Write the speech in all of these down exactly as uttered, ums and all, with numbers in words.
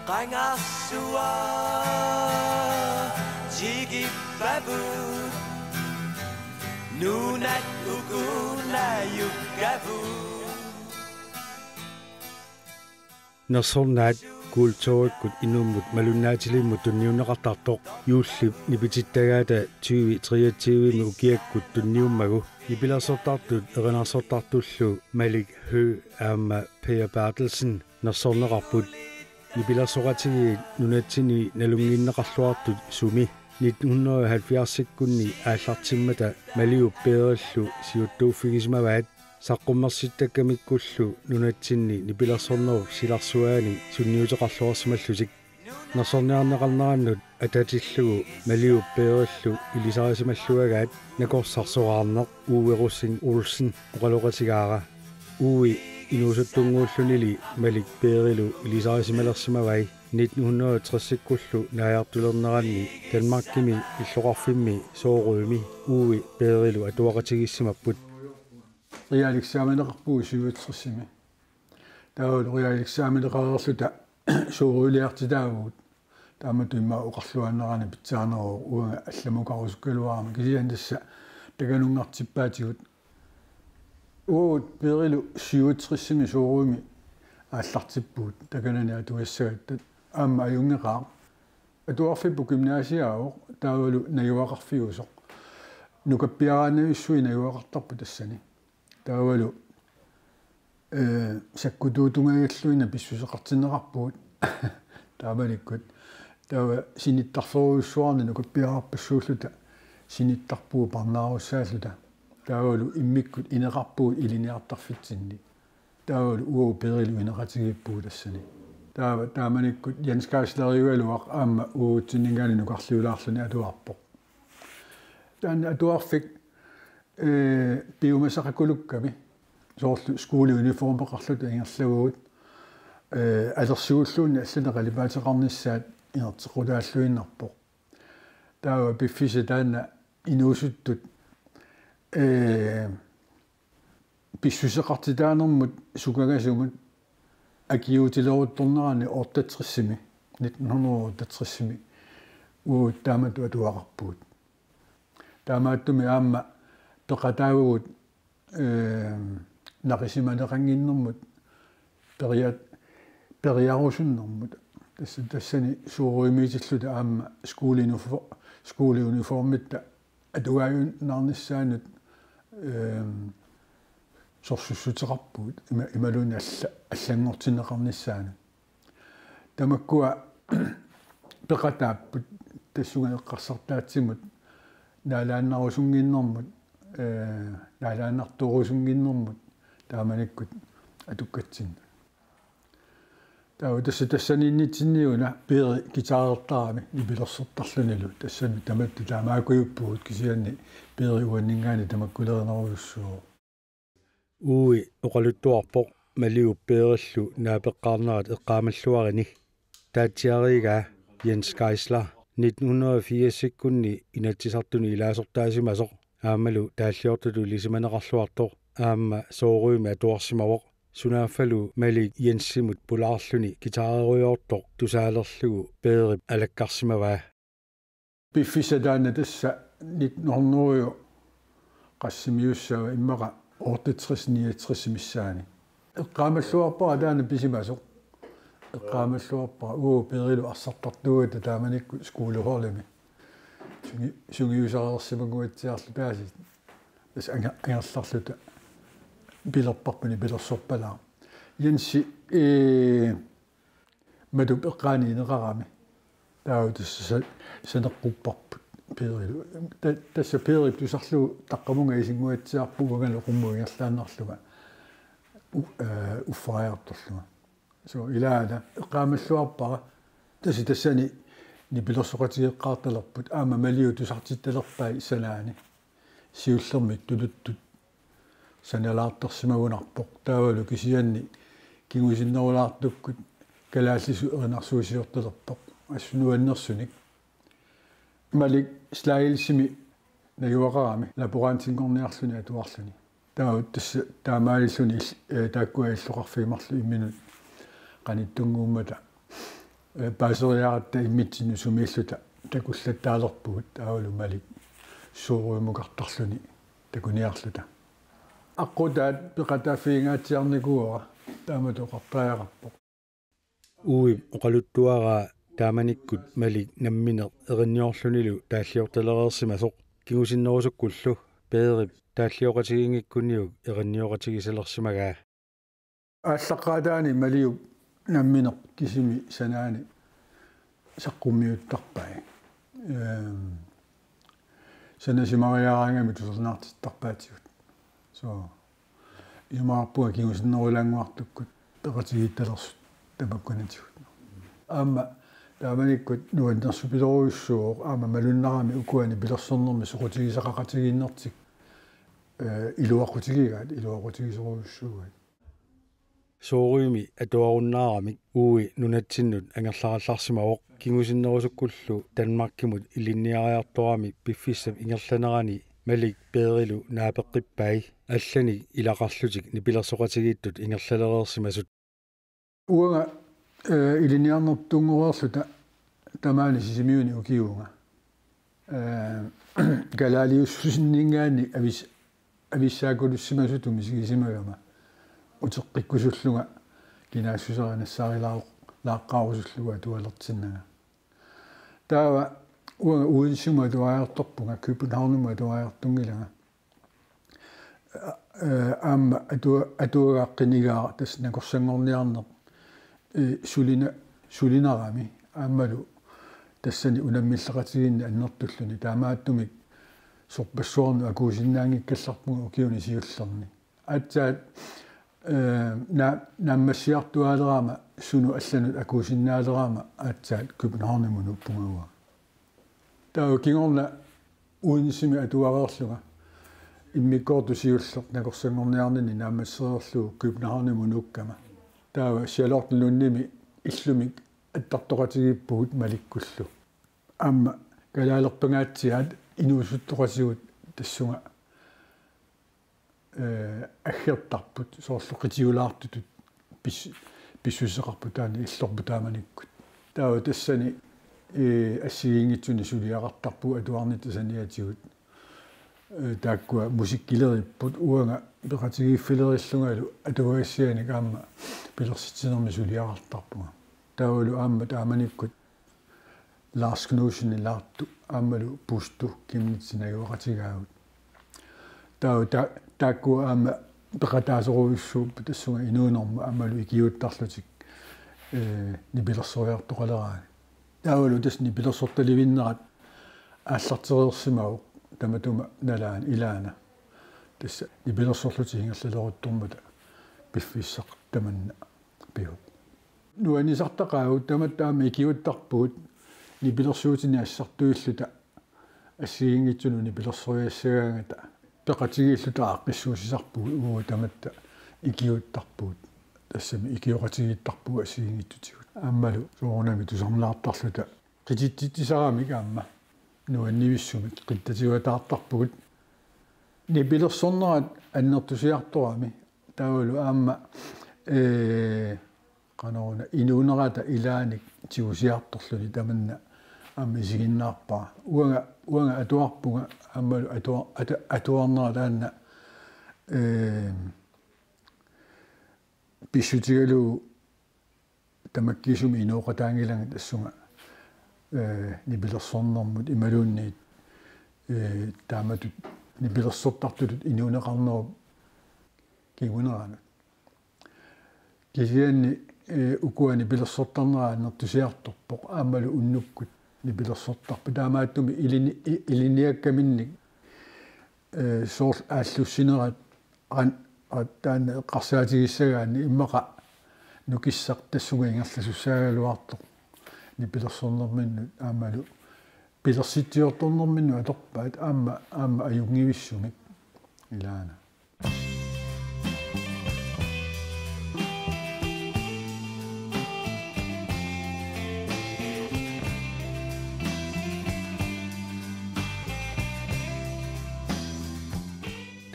Qangarsua tikippavut, nunat ukunajukkavut. Nersornaat kulturikkut inummut malunnaatilimmut tunniunneqartartoq juullip nipitittagaata tyve treogtyve-mi ukiakkut tunniummagu nipilersortartut erinarsortartullu Malik Høegh aamma Per Berthelsen nersorneqarput. Nipilersoqatigiit nunatsinni nalunnginneqarluartut sumi nitten hundrede og halvfjerds-ikkunni aallartimmata Maliup Peerillu siuttuuffigisimavaat. Saqqummersittakkamikkullu nunatsinni nipilersornerup silarsuaani sunniuteqarluarsimallutik. Nersorniarneqarnerannut atatillugu Maliup Peerillu ilisarisimalluagaat nakorsarsoraarneq Uwe Rosing Olsen oqaloqatigaara. Uwe inuusuttunnguullunili Malik Peerilu ilisarisimalersimavai. Nitten hundrede og tres-ikkullu naajartulerneranni Danmarkimi illoqarfimmi Sorømi Uwe Peerilu atuaqatigiissimapput. Realeksameneqarpugut syvogtres-imi. Taavalu realeksameneqareerluta Sorøliartitaavugut. Taamatut immaqa oqarluaannarani pitsaaneruvoq, uanga allamukarusukkaluarama, kisianni tassa takanungartippaatigut. Uagut Peerilu syvogtres-imi Sorømi aallartippugut, takanani atugassagatta, aamma ajunngeqaaq. Atuarfipput gymnasiaavoq, taavalu najugaqarfiusoq. Nukappiaraannavissuit najugaqartarput tassani. Taavalu, eh, sakkutuutungajulluinnaq pissuseqartinneqarpugut. Taamanikkut. Taava sinittarferujussuarnik nukappiararpassuulluta sinittarpugut parnaarussaalluta. Taavalu immikkut ineqarpugut ilinniartarfitsinni. Taavalu uagut Peerilu ineqatigiippugut tassani. Taava taamanikkut Jens Geisleriugaluaq aamma uagutsinninngaanniit nukarliulaarluni atuarpoq. Taanna atuarfik, eh, piumasaqakulukkami. Soorlu skoleuniformeqarluta ingerlavugut, eh, alersigulluunniit allanik qalipaateqarnissaat inerteqqutaalluinnarpoq. Taava piffissaq taanna inuusuttut, eh, pissuseqartitaanermut sukagasumut akiuutileruttornerani otteogtres-imi, nitten hundrede og otteogtres-imi, uagut taamatut atuaqarpugut. Taamaattumik aamma peqataavugut, eh, naqisimaneqannginnermut, periat-, periarusunnermut. Tassa, tassani Sorømiitilluta aamma skoleunifor-, skoleuniformitta atugaajunnaarnissaannut, ehm, sorsussuteqarpugut, ima-, imaluunniit alla-, allanngortinneqarnissaanut. Tamakkua peqataapput tassunga eqqarsartaatsimut naalaannarusunnginnermut, eh, naalaannartorusunnginnermut taamanikkut atukkatsinnut. Taava tassa tassaniinnitsinni una Peeri guitarertarami nipilersortarlunilu, tassami tamatta taamaakujuppugut, kisianni Peeri uanninngaanniit tamakkulerinerujussuuvoq. Uwe oqaluttuarpoq Maliup Peerillu naapeqqaarnerat eqqaamalluarini. Taatsiariigaa Jens Geisler nitten hundrede og firs-ikkunni Inatsisartuni ilaasortaasimasoq aammalu taalliortutut ilisimaneqarluartoq aamma Sorømi atuarsimavoq. Sunaaffalu Malik Jensimut pulaarluni guitarerujoortoq tusaalerlugu Peerip alakkarsimavaa. Piffissaq taanna tassa nitten hundrede qassimiussaava, immaqa otteogtres niogtres missaani. Eqqaamalluarpara taanna pisimasoq. Eqqaamalluarpara uagut Peerilu arsartartuugatta taamanikkut skoleholdimi. Sungi-, sungiusareersimanguatsiarluta taasiit. Tassa anger-, angerlarluta pilerparput nipilersorpalaaq. Jensi, ee, matup eqqaani ineqarami. Taava tassa sa-, saneqqupparput Peerilu. Ta-, tassa Peerip tusarlugu taqqamunga isinnguatsiarpoq uangalu qummut ingerlaannarlunga u-, ee, uffariartorlunga. So, ilaana eqqaamalluarpara. Tassa tassani nipilersoqatigeeqqaartalerput aamma Maliu tusartittalerpai sanaani. Siullermik tuluttut sanalaartarsimagunarpoq. Taavalu kisianni kingusinnerulaartukkut kalaallisut erinarsuusiortalerpoq assut nuannersunik. Malik Slagelsimi najugaqarami laborantinngorniarluni atuarluni. Taava tassa taamaalilluni il-, ee, taakkua illoqarfiit marluk imminut qanittunnguummata Paaseriaratta immitsinnut sumiilluta takullattaalerpugut taavalu Malik showroomimukartarluni takuniarluta. Aqqutaat peqataaffigingaatsiarnikuuara taamatut oqartariaqarpoq. Uip oqaluttuaraa taamanikkut Malik nammineq erinniorlunilu taalliortalereersimasoq kingusinnerusukkullu Peerip taallioqatigiinngikkunniuk erinnioqatigisalersimagaa. Aallaqqaataani Maliup nammineq kisimi sanaani saqqummiuttarpai. Ehm, sanasimariaraangami tusarnaartittarpaatigut. So, imaappunga kingusinnerulaannguartukkut peqatigiittalersut tamakkunatigut. Aamma taamanikkut nuannersupilorujussuuvoq aamma malunnarami ukua nipilersornermi soqutigisaqaqatigiinnertik, eh, iluaqutigigaat, iluaqutigisorujussuugaat. Showroomi atuarunnaaramik Uui nunatsinnut angerlarallarsimavoq kingusinnerusukkullu Danmarkimut ilinniariartoramik piffissap ingerlanerani Malik Peerilu naapeqqippai allanik ilaqarlutik nipilersoqatigiittut ingerlalereersimasut. Uanga, eh, ilinniarnertunngoreerluta tamaani Sisimiuni ukiuvunga. Eh, kalaaliussusinninngaanniit avis-, avissaakulussimasutut misigisimagama uteqqikkusullunga kinaassuseq nassaarilaaq-, laaqqaarusullugu atualertinnanga. Taava uanga Odensemut atuariartorpunga, Københavnimut atuariartunngilanga. Eh, aamma atua-, atuagaq qinigaaq tassa nakorsanngorniarneq, eh, sulina-, sulinarami aammalu tassani unammilleqatigiinneq annertulluni taamaattumik sorpassuarnut akuusinnaanngikkallarpunga ukiuni siullerni. Aatsaat, eh, na-, naammassiartuaalerama sunut allanut akuusinnaalerama aatsaat Københavnimut nuuppunga uanga. Taava kingorna Odensemi atuareerlunga immikkoortut siulleq nakorsanngorniarninni naammassereerlugu Københavnimut nuukkama. Taava Charlottenlundimi illumik attartoqatigiippugut Malikkullu. Aamma kalaalerpangaatsiaat inuusuttoqatigut tassunga, eh, aggertarput, soorlu qitiulaartutut pis-, pissuseqarput taanna illorput taamanikkut. Taava tassani, eh, assigiinngitsunik suliaqartarpugut atuarnitta saniatigut. Eh, taakkua musikkileriipput uanga peqatigiiffilerillungalu atuagassianik aamma pilersitsinermi suliaqartarpunga. Taavalu aamma taamanikkut Lars Knudsen Laartu aammalu Puustu Kimnitsi najugaqatigaagut. Taava ta-, taakkua aamma peqataasorujussuupput tassunga inuunermut aammalu ikiuuttarlutik, eh, nipilersoriartoqaleraanni. Taavalu tassa nipilersortalivinnerat aallartereersimavoq tamatuma nalaani ilaana. Tassa nipilersorlutik ingerlaleruttormata piffissaq tamanna pivut. Nuannisartaqaagut tamatta aamma ikiuuttarpugut nipilersuutinik assartuilluta assigiinngitsunut nipilersoriassagaangata peqatigiilluta aaqqissuussisarpugut uagut tamatta ikiuuttarpugut. Tassami ikioqatigiittarpugut assigiinngitsutigut. Aammalu soorunami tusarnaartarluta qititsitsisaramik aamma nuannivissumik qittatigivallaartarpugut. Nipilersornerat annertusiartorami taavalu aamma, eh, qanoruna inuunerata ilaanik tigusiartorluni tamanna aamma isiginnaarpara. Uanga, uanga atuarpunga aammalu atua-, atu-, atuarnera taanna, eh, pissutigalugu tamakkiisumik inooqataanngilanga tassunga, eh, nipilersornermut imaluunniit, eh, taamatut nipilersortartutut inuuneqarnerup kinguneranut. Kisianni, eh, ukua nipilersortarnerat annertusiartorpoq aammalu unnukkut nipilersortarput taamaattumik ilini-, i-, ilinniakkaminnik, eh, soorlu aallussinerat an-, at-, taanna eqqarsaatigissagaanni immaqa nukissaq tassunga ingerlasussaagaluartoq nipilersornerminnut aammalu pilersitsiortornerminnut atorpaat aamma, aamma ajunngivissumik ilaana.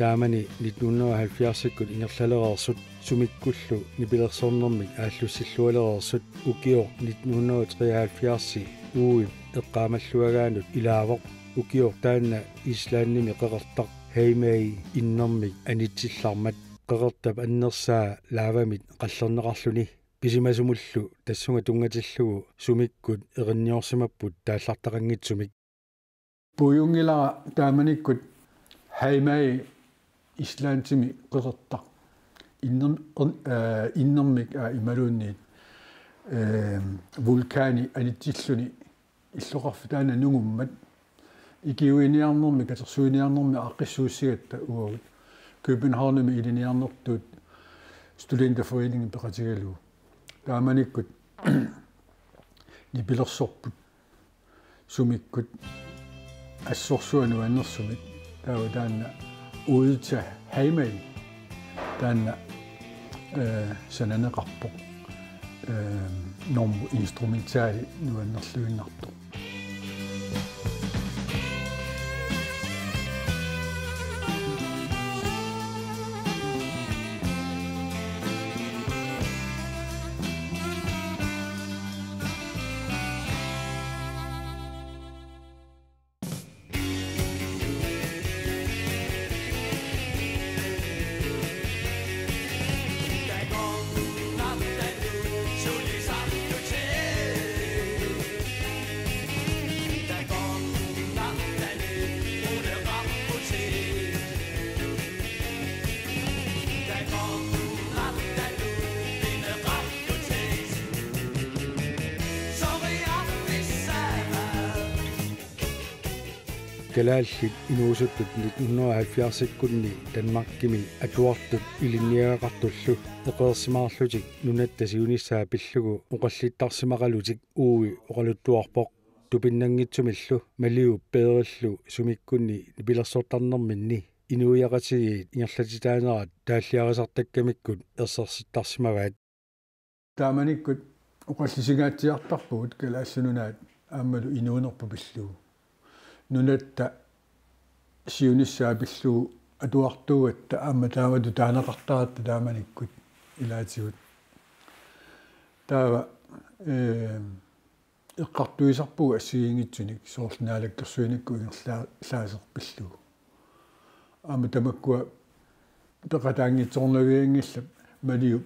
Taamani nitten hundrede og halvfjerdsikkut ingerlalereersut sumikkullu nipilersornermik aallussillualereersut ukioq nitten hundrede og treoghalvfjerds U M-eqqaamalluagaanut ilaavoq. Ukioq taanna Islandimi qeqertaq Heimaey innermik anitsillarmat qeqertap annersaa lavamit qallerneqarluni. Pisimasumullu tassunga tunngatillugu sumikkut erinniorsimapput taallartaqanngitsumik. Puiunngilara taamanikkut Heimaey Islandimi qeqertaq innerm-, er-, eh, innermik, aa, imaluunniit, eh, vulkani anitsilluni illoqarfik taanna nungummat ikiuiniarnermi, katersuiniarnermi aaqqissuussigatta uagut Københavnimi ilinniarnertut Studenterforeningen peqatigalugu. Taamanikkut nipilersorput sumikkut assorsuaq nuannersumik, taava taanna Ud til Heimaey taanna, eh, sananeqarpoq, eh, normu instrumentali nuannerluinnartoq. Kalaallit inuusuttut nitten hundrede og halvfjerdsikkunni Danmarkimi atuartut ilinniagaqartullu eqeersimaarlutik nunatta siunissaa pillugu oqallittarsimaqalutik uagut oqaluttuarpoq. Tupinnanngitsumillu Maliup Peerillu sumikkunni nipilersortarnerminni inuiaqatigiit ingerlatitaanerat taalliarisartakkamikkut ersersittarsimavaat. Taamanikkut oqallisigaatsiartarpugut Kalaallit Nunaat aammalu inuunerput pillugu. Nunatta siunissaa pillugu atuartuugatta aamma taamatut taaneqartaratta taamanikkut ilaatigut. Taava, eh, eqqartuisarpugut assigiinngitsunik soorlu naalakkersuinikkut ingerlaa-, -laaseq pillugu. Aamma tamakkua peqataanngitsoornavianngillat Maliup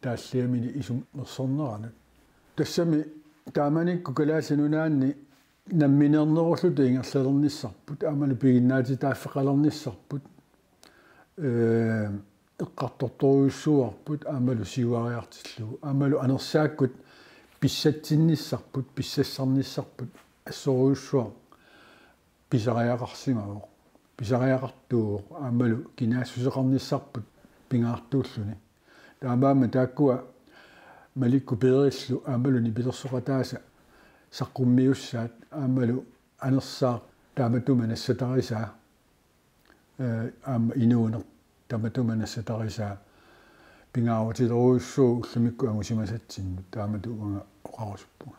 taalliamini isummersorneranut. Tassami taamanikkut Kalaallit Nunaanni nammineernerulluta ingerlalernissarput, aammalu piginnaatitaaffeqalernissarput, eh, eqqartortorujussuuarput, aammalu siuariartillugu, aammalu anersaakkut pissatsinnissarput, pissassarnissarput assorujussuaq pisariaqarsimavoq, pisariaqartuuvoq, aammalu kinaassuseqarnissarput pingaartuulluni. Taamaammat taakkua Maliup Peerillu aammalu nipilersoqataasa saqqummiussaat aammalu anersaaq tamatuma nassatarisaa, eh, aamma inuuneq tamatuma nassatarisaa pingaarutilerujussuuvoq ullumikkut angusimasatsinnut, taamatut uanga oqarusuppunga.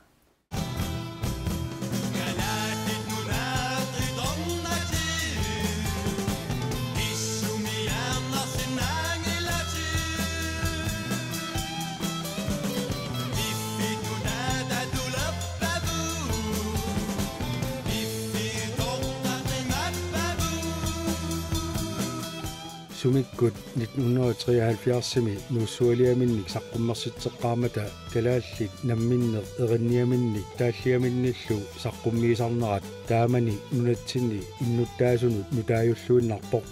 Sumikkut nitten hundrede og treoghalvfjerdsimi Nuussualiaminnik saqqummersitseqqaarmata kalaallit namminneq erinniaminnik taalliaminnillu saqqummiisarnerat taamani nunatsinni innuttaasunut nutaajulluinnarpoq.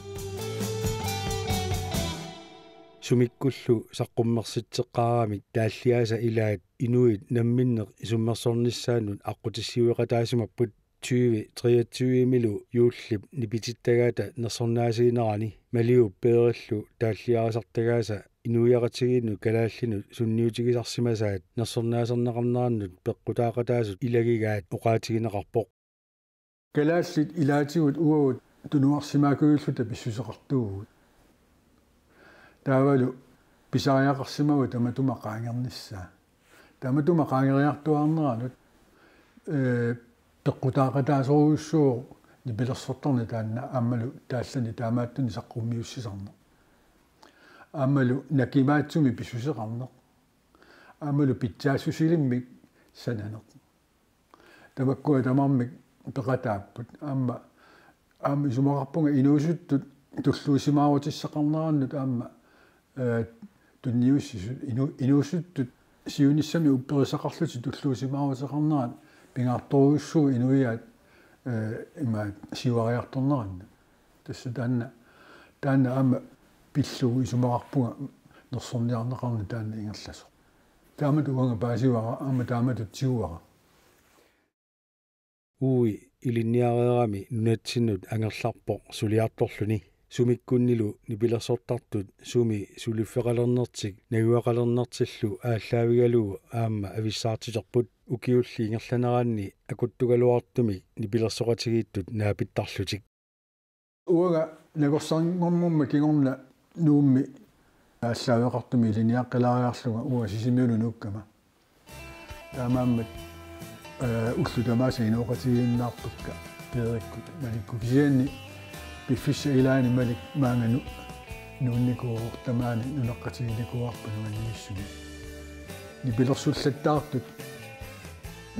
Sumikkullu saqqummersitseqqaaramik taalliaasa ilaat inuit namminneq isummersornissaannut aqqutissiueqataasimapput. Tyve treogtyvemilu juullip nipitittagaata nersornaasiinerani Maliup Peerillu taalliarisartagaasa inuiaqatigiinnut kalaallinut sunniutigisarsimasaat nersornaaserneqarnerannut peqqutaaqataasut ilagigaat oqaatigineqarpoq. Kalaallit ilaatigut uagut tunuarsimaakujulluta pissuseqartuuvugut. Taavalu pisariaqarsimavaat tamatuma qaangernissaa. Tamatuma qaangeriartuaarneranut, eh, peqqutaaqataasorujussuuvoq Nipilersortarneq taanna aammalu taallani taamaattunik saqqummiussisarneq. Aammalu nakimaatsumik pissuseqarneq. Aammalu pitsaassusilimmik sananeq. Tamakkua tamarmik peqataapput. Aamma, aamma isumaqarpunga inuusuttut tulluusimaarutissaqarnerannut aamma, eh, tunniussisut inu-, inuusuttut siunissami upperissaqarlutik tulluusimaaruteqarnerat pingaartorujussuuvoq inuiaat, eh, imaat siuariartornerannut. Tassa taanna, taanna aamma pillugu isumaqarpunga nersorniarneqarneq taanna ingerlasoq. Taamatut uanga paasivara, aamma taamatut tiguara. Uui ilinniareerami nunatsinnut angerlarpoq suliartorluni. Sumikkunnilu nipilersortartut sumi suliffeqalernertik najugaqalernertillu aallaavigalugu aamma avissaartiterput, ukiulli ingerlaneranni akuttugaluartumik nipilersoqatigiittut naapittarlutik. Uanga nakorsanngornerma kingorna Nuummi aallaaveqartumik ilinniaqqilaariarlunga uanga Sisimiunut nuukkama. Taamaammat, eh, ullut tamaasa inooqatigiinnaarpakka Peerikkut Malikkut, kisianni piffissap ilaani Malik maanga nu-, nuunnikuuvoq, tamaani nunaqqatiginikuuarput nuanniissumik. Nipilersullattaartut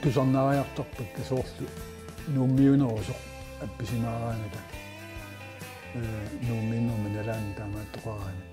tusarnaariartarpakka, soorlu Nuummiunerusoq appisimaaraangata, eh, Nuummiinnerma nalaani taamaattoqaraangat.